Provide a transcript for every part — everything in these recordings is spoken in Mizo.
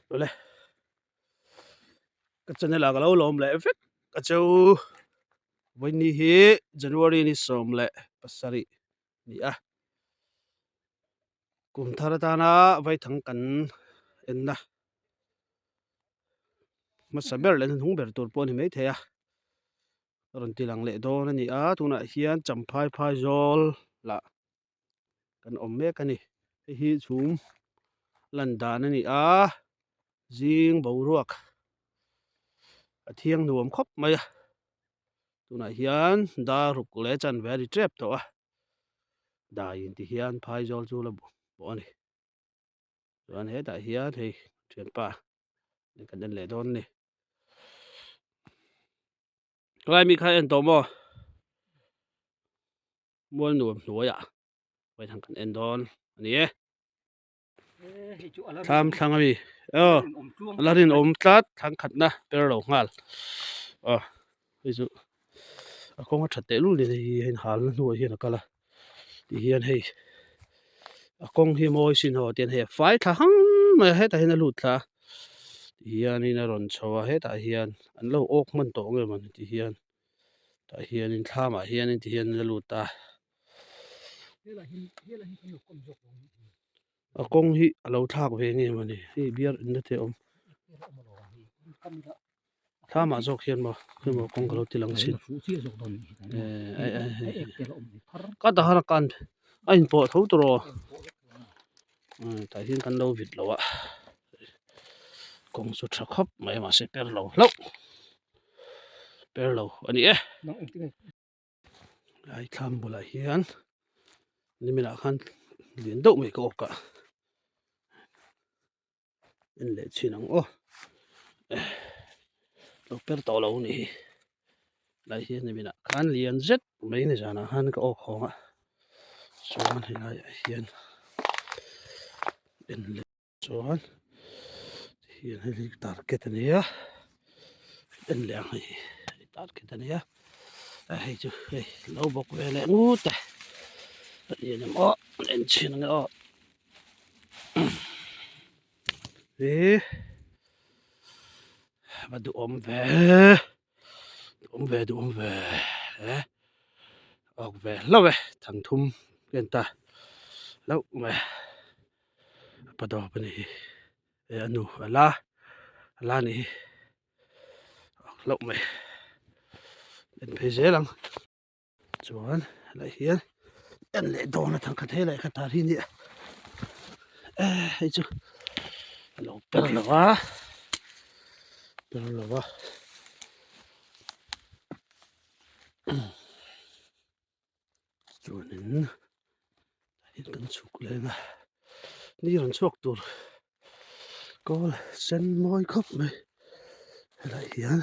Awle ka channel ah ka lo lawm leh vek a cheu vawiin hi January ni 17 ni a kum thar atana vaithang kan enna hmasa ber leh hnuhnung ber tur pawh a ni maithei a rawn ti lang leh dawn a ni a tunah hian champhai phaizawl lah kan awm mek a ni hei hi chhum lan dan a ni a zing boruak a thiang nuam khawp mai a tunah hian dar ruk leh chanve a ri tep tawh a dai in ti hian phaizawl chu la bawh a ni chuan hetah hian hei thianpa kan en leh dawn a ni. Helai mi kha en tawh maw? Mual nuam hnuaiah vaithang kan en dawn a ni e. Thlam thlang a mi aw a la rinawm tlat thlang khatna per lo nghal aw hei chu a kawng a that teh lul nen hei hi hei halna hnuah hian a kal a ti hian hei a kawng hi mawi sin haw tian hei a fai thla hang mai a hetah hian a lut thla a ti hianin a rawn chho a hetah hian an lo awk hman tawh nge mawni ti hian. Tah hianin thlamah hianin ti hian a lut a. A kawng hi a lo thlak ve nge mawni hei biar inna te a awm. Thlamah zawk hian maw hei kawng ka lo ti lang thin. Ka ta han a kan a inpawh tho tur aw. Tah hian kan lo vit lo a kawng chu tha khawp mai mahse per lo hlauh. Per lo a ni e lai thlam bulah hian niminah khan lian deuh mai ka awk a en leh chhin ang aw lo per tawh lo ni hi lai hian niminah khan lian zet mai ni zanah khan ka awk hawng a chuan helaiah hian en leh. Chuan hian hei hi target a nia en leh ang hei hi target a nia hei chu hei lo bawk ve leh ngut e a ni em aw en chhin ang e aw he va duhawm ve duhawm ve duhawm ve he awk ve hlauh e thangthum ka en ta hlauh mai. A pa dawp a nih hi eh a nu a la a la a nih hi a hlauh mai en phei zel ang chuan helai hian en leh dawn a thangkhat helai kha tar hi a nia eh hei chu a lo per lo va per lo va chuanin in kan chhuk leng a ni rawn chhuak tur kawl sen mawi khawp mai helai hian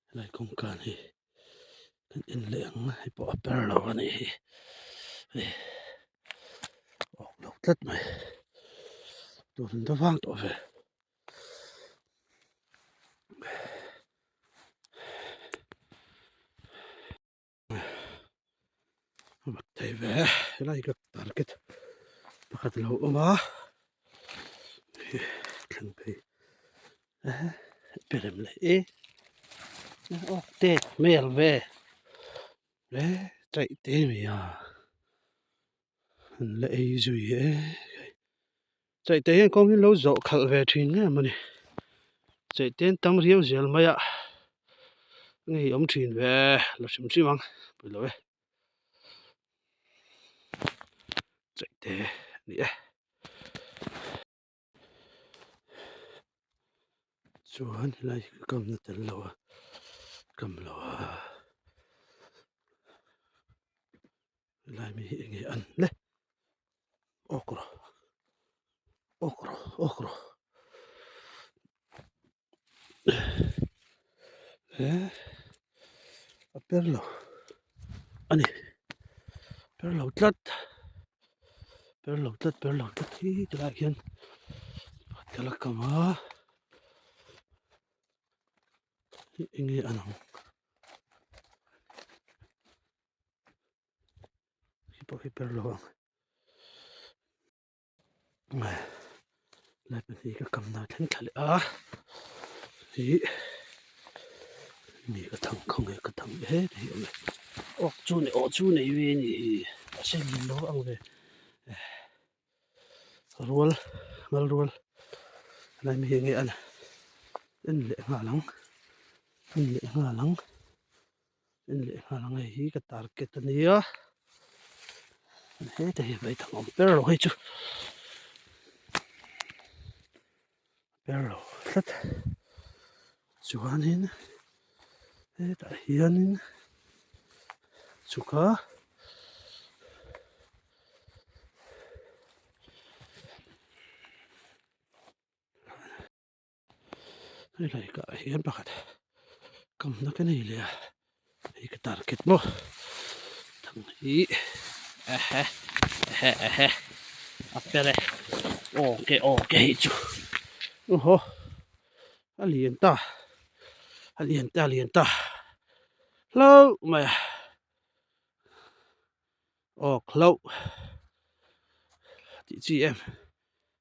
helai kawngkan hi kan en leh ang hei pawh a per lo a nih hi hei awk lo tlat mai tun an va vang tawh ve. Vat thei ve helai ka target pakhat a lo awm a thleng phei perem leh e awk tet hmel ve e chaih te mai a an la ei zui e. Chaihte hian kawng hi lo zawh khalh ve thin nge mawni chaihte an tam riau zel mai a ngei awm thin ve la hrim hrim ang pawilo e chaihte a ni e chuan helai hi ka kamna tel lo a kam lo a helai mi hi enge an le. Okro okro okro he a per lo a ni per lo tlat per lo tlat per lo tlat hi tilaiah hian pakhat ka la kam a enge a lang. Hei pawh hi per lo ang. Lai pahnih ka kamna thleng thla leh a ih mi ka thang khaw nge ka thang he te hi awm e awk chu nei awh chu nei ve a ni hi a sen lo ang ve rual ngal rual lai mi hi enge a en leh nghal ang en leh nghal ang en leh nghal ang hei hi ka target a nia heta hi hmeichhe awm ber lo hei chu ber lo tlat chuanin hetah hianin chhuk a. Helai kah hian pakhat kamna ka nei leh a hei ka target maw thang hi ehe ehe ehe a per e aw ke aw ke hei chu aw a lian ta a lian ta a lian ta hlauh mai a. Awk hlauh tih chi em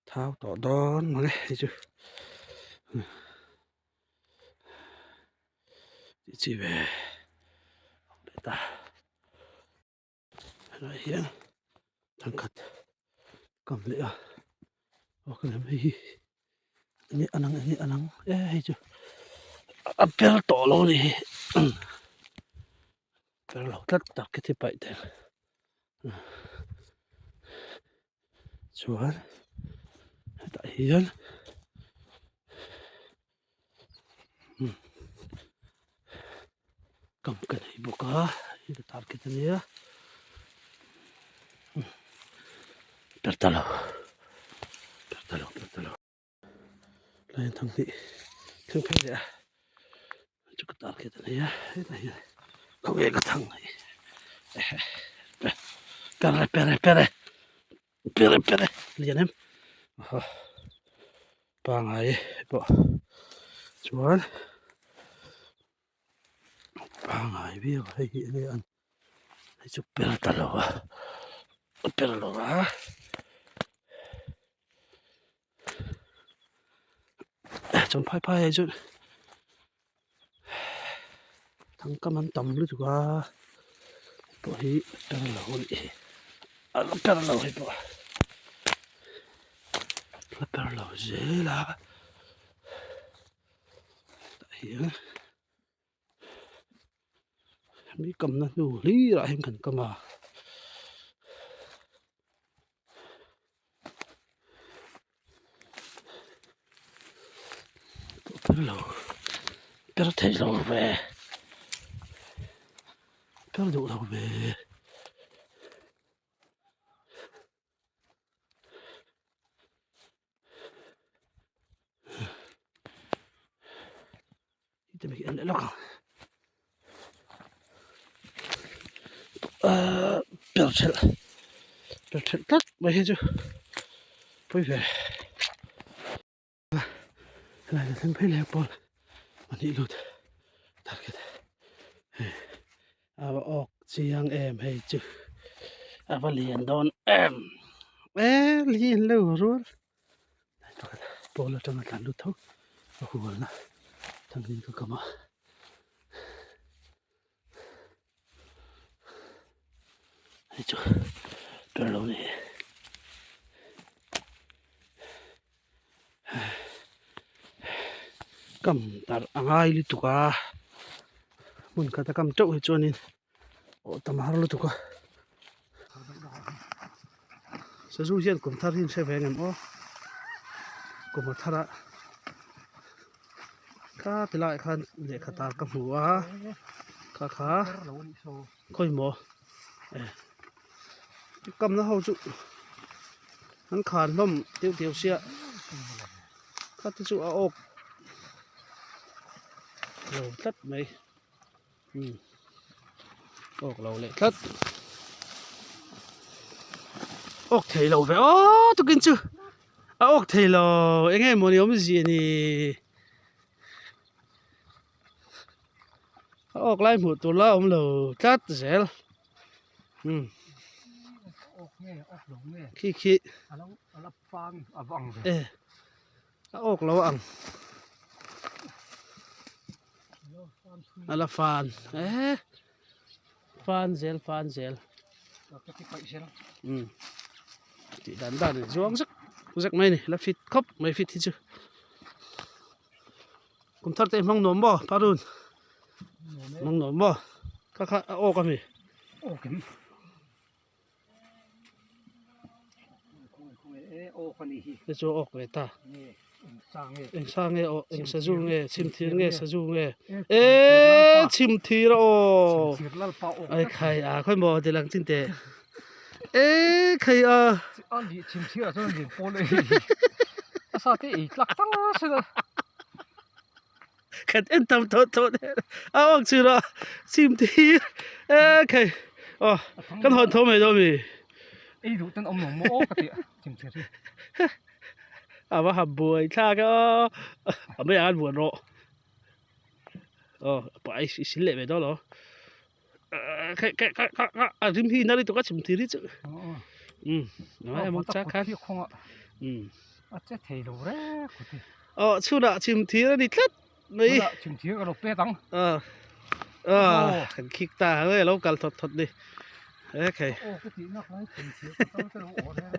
thau tawh dawn mange hei chu tih chi ve leh ta helaiah hian thangkhat kam leh a awk lem hei hi enge a lang enge a lang e hei chu a per tawh lo a ni hi. Tel lo tlat tak khi thi paih tel chuan hetah hian kam ka nei bawk a hei ka target a nia per ta lo per ta lo per ta lo. Lai thang hnih thleng phei leh a chu ka tar khi ta nei a hetah hian khawnge ka thang hi pere pere pere pere pere lian em aw pangai pawh chuan pangai viau hei hi enge an hei chu per ta lo a per lo a. Chuan phai phai ah chuan thangkam an tam lutuk a hei pawh hi per lo a nih hi a la per lo hei pawh la per lo zel a tah hian mi kamna hnu hlir ah hian kan kam a. Per lo per thei lo ve per duh lo ve. Ahh per thelh per thelh tlat mai hi chu pawi ve helai la thleng phei leh pawn pahnih lut target hei a va awk chiang em hei chu a va lian dawn em e lian lo rual. Pakhat pawl atanga tlan lut tho a hualna thangin ka kam a hei chu ber lo ni kam tarh a ngai lutuk a hmun khat a kam teuh hi chuanin Aw tam har lutuk a sazu hian kum thar hi an hre ve ang em aw kum a thar a kha ti laiah khan lehkha tar ka hmu a kha kha khawi maw e kamna ho chu an khan hlawm deuh deuh sia kha te chu a awk lo tlat mai. Awk lo leh tlat awk thei lo ve aw tukin chu a awk thei lo eng nge mawni awm zia ni a awk lai hmuh tur la awm lo tlat zel umm khi khi e. A awk lo ang. A la fan eh fan zel fan zel um tih dan dan in zuang zek zek mai a ni la fit khawp mai fit hi chu kum thar te hi hmang nuam maw parun hmang nuam maw kha kha a awk a mi. Te chu a awk ve ta eng sa nge aw eng sazu nge chhim thir nge sazu nge eee chhim thir a aw ai khai a khawi maw ti lang chin teh eee khai a Khat en tam tawh tawh der a awk chu rawh chim thir e khai aw kan hawn tho mai dawn mi ei duh ten awm lo maw aw ka ti chim thir hi a va han buai thlak a a mai an buan rawh aw pa i sil leh ve dawn lo khai khai khai kha kha a rim hi nari tuk a chim thir hi chu um a chak khan um a che thei lo rek Aw chhunah chim thir a ni tlat mai. Chhunah chim thir ka lo pet ang. Aw aw kan khik ta ang e lo kal thawt thawt ni. E khai. Aw ka tih nak lai chim thir ka tal te lo awh reng.